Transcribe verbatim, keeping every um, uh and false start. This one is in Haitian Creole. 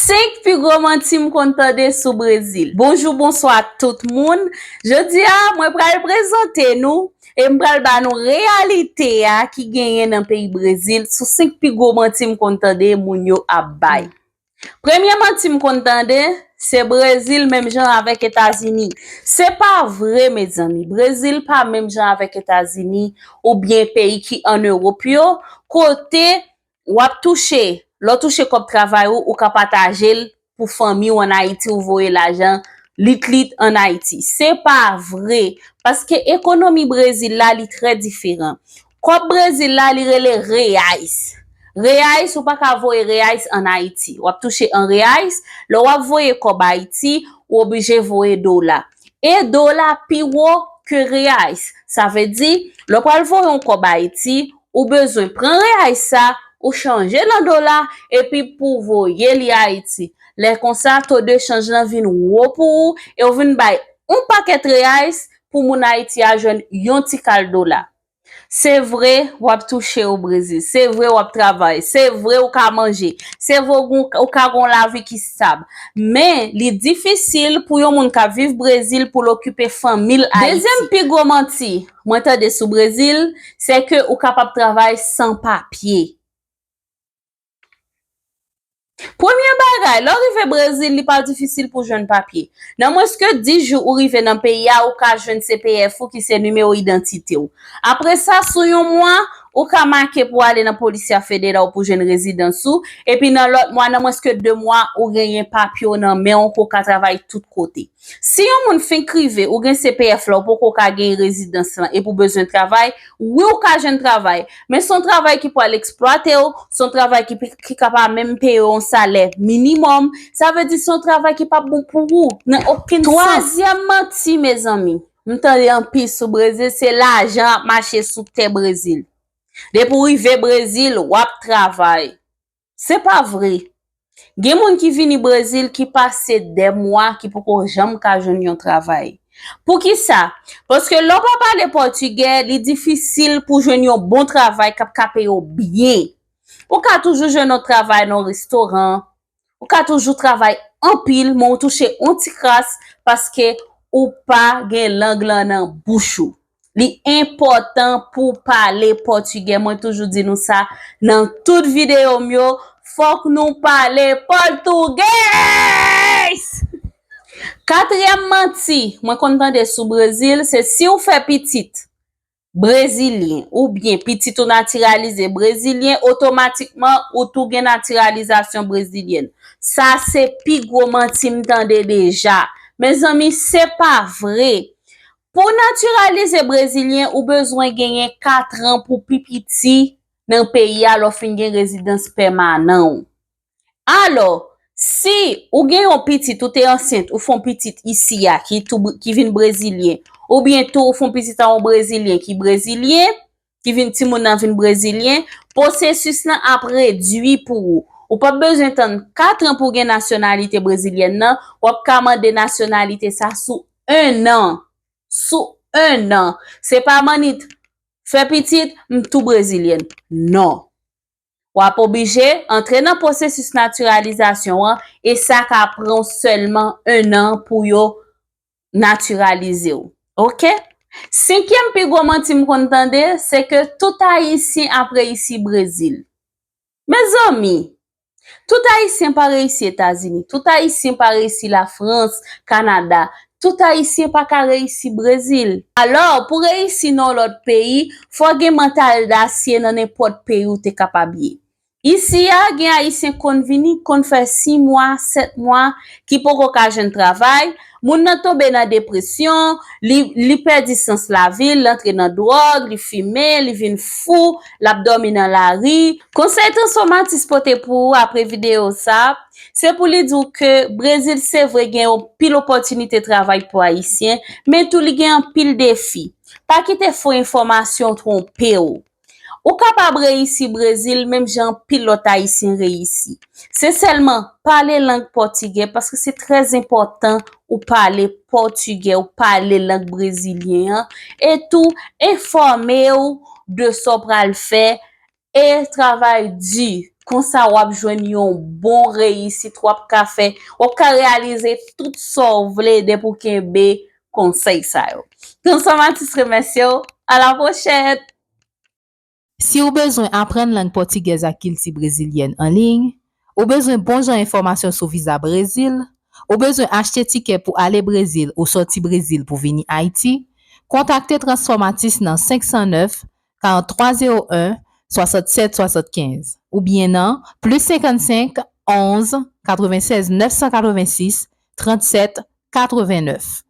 Senk pi gwo manti m konn tande sou Brezil. Bonjou, bonswa tout moun. Jodi a, mwen pral prezante nou e m pral ba nou reyalite a ki genyen nan peyi Brezil sou senk pi gwo manti m konn tande moun yo ap bay. Premye manti m konn tande, se Brezil menm jan avèk Etazini. Se pa vre, mezanmi. Brezil pa menm jan avèk Etazini oubyen peyi ki ann Ewòp yo, kote w ap touche, lè w touche kòb travay ou, ou ka pataje l pou fanmi w ann Ayiti, ou voye lajan lit lit ann Ayiti. Se pa vre, paske ekonomi Brezil la, li trè diferan. Kòb Brezil la, li rele reais. Reais, ou pa ka voye reais ann Ayiti. W ap touche an reais, lè w ap voye kòb Ayiti, ou oblije voye dola. E dola pi wo ke reais. Sa vle di, lè w pral voye yon kòb Ayiti, ou bezwen pran reais sa, ou chanje l an dola, epi pou voye li Ayiti. Lè konsa, to de chanj lan vin wo pou ou, e w vin bay yon pakèt reais pou moun Ayiti a jwenn yon ti kal dola. Se vre, w ap touche o Brezil. Se vre, w ap travay. Se vre, ou ka manje. Se vre, ou, ou ka gon lavi ki stab. Men, li difisil pou yon moun k ap viv Brezil pou l okipe fanmi l Ayiti. Dezyèm pi gwo manti mwen tande sou Brezil, se ke ou kapab travay san papye. Premye bagay, lè w rive Brezil, li pa difisil pou w jwenn papye. Nan mwens ke dis jou ou rive nan peyi a, ou ka jwenn C P F ou ki se nimewo idantite w. Apre sa, sou yon mwa, ou ka make pou w ale nan Polisya Federal pou w jwenn rezidans ou. Epi nan lòt mwa, nan mwens ke de mwa, ou genyen papye w nan men w ke w ka travay tout kote. Si yon moun fenk rive, ou gen C P F la, ou poko ka gen rezidans lan, epi w bezwen travay, wi, ou ka jwenn travay, men se yon travay ki pral eksplwate w, se yon travay ki, ki ka pa menm peye w yon salè minimòm, sa vle di se yon travay ki p ap bon pou ou, nan okenn sans. Twazyèm manti, mezanmi, m tande anpil sou Brezil, se lajan ap mache sou tè Brezil. Depi w rive Brezil, w ap travay. Se pa vre. Gen moun ki vini Brezil ki pase dè mwa ki poko janm ka jwenn yon travay. Poukisa? Paske lè w pa pale pòtigè, li difisil pou jwenn yon bon travay k ap ka peye w byen. Ou ka toujou jwenn yon travay nan yon restoran. Ou ka toujou travay anpil, men ou touche yon ti kras paske ou pa gen lang lan nan bouch ou. Li enpòtan pou w pale pòtigè. Mwen toujou di nou sa nan tout videyo m yo. Fòk nou pale pòtugèz! Katriyèm manti mwen konn tande sou Brezil, se si w fè pitit brezilyen oubyen pitit ou natiralize brezilyen, otomatikman ou tou gen natiralizasyon brezilyèn. Sa se pi gwo manti m tande deja. Mezanmi, se pa vre. Pou w natiralize brezilyen, ou bezwen genyen katran pou pi piti nan peyi a lè w fin gen rezidans pèmanan w. Alò, si ou gen yon pitit, ou te ansent, ou fè yon pitit isi a, ki tou, ki vin brezilyen, oubyen tou ou fè yon pitit a yon brezilyen ki brezilyen, ki vin, timoun nan vin brezilyen, pwosesis lan ap redui pou ou. Ou p ap bezwen tann kat an pou w gen nasyonalite brezilyèn nan, w ap ka mande nasyonalite sa sou en an. Sou en an. Se pa mannit, fè pitit, m tou brezilyèn. Non. W ap oblije antre nan pwosesis natiralizasyon an, e sa ka pran w sèlman en an pou yo natiralize w. Oke? Senkyèm pi gwo manti m konn tande, se ke tout Ayisyen ap reyisi Brezil. Mezanmi, tout Ayisyen pa reyisi Etazini, tout Ayisyen pa reyisi Lafrans, Kanada, tout Ayisyen pa ka reyisi Brezil. Alò, pou reyisi nan yon lòt peyi, fò w gen mantal dasye nan nenpòt peyi w te kapab ye. Isi a, gen Ayisyen konn vini, konn fè sis mwa, sèt mwa, ki poko ka jwenn travay. Moun nan tonbe nan depresyon, li, li pèdi sans lavi l, l antre nan dwòg, li fimen, li vin fou, l ap dòmi nan lari. Konsèy Transfòmatis pote pou ou apre videyo sa, se pou li di w ke Brezil, se vre, gen yon pil opòtinite travay pou Ayisyen, men tou li gen anpil defi. Pa kite fo enfòmasyon twonpe w. Ou kapab reyisi Brezil menm jan anpil lòt Ayisyen reyisi. Se sèlman pale lang pòtigè, paske se trè enpòtan ou pale pòtigè, ou pale lang brezilyen an, e tou enfòme w de sa w pral fè, e travay di. Konsa w ap jwenn yon bon reyisit, w ap ka fè, w ap ka reyalize tout sa w vle depi w kenbe konsèy sa yo. Tonton Matis remèsye w. A la pwochèn! Si w bezwen aprann lang pòtigèz ak kilti brezilyèn an liy, ou bezwen bon jan enfòmasyon sou viza Brezil, ou bezwen achte tikè pou ale Brezil ou sòti Brezil pou vini Ayiti, kontakte Transformatis nan senk san nèf, karant twa zewo en, swasannsèt swasannkenz, oubyen nan plis senkannsenk, onz, katrevennsèz, nèf san katrevensis, trannsèt, katrevennèf.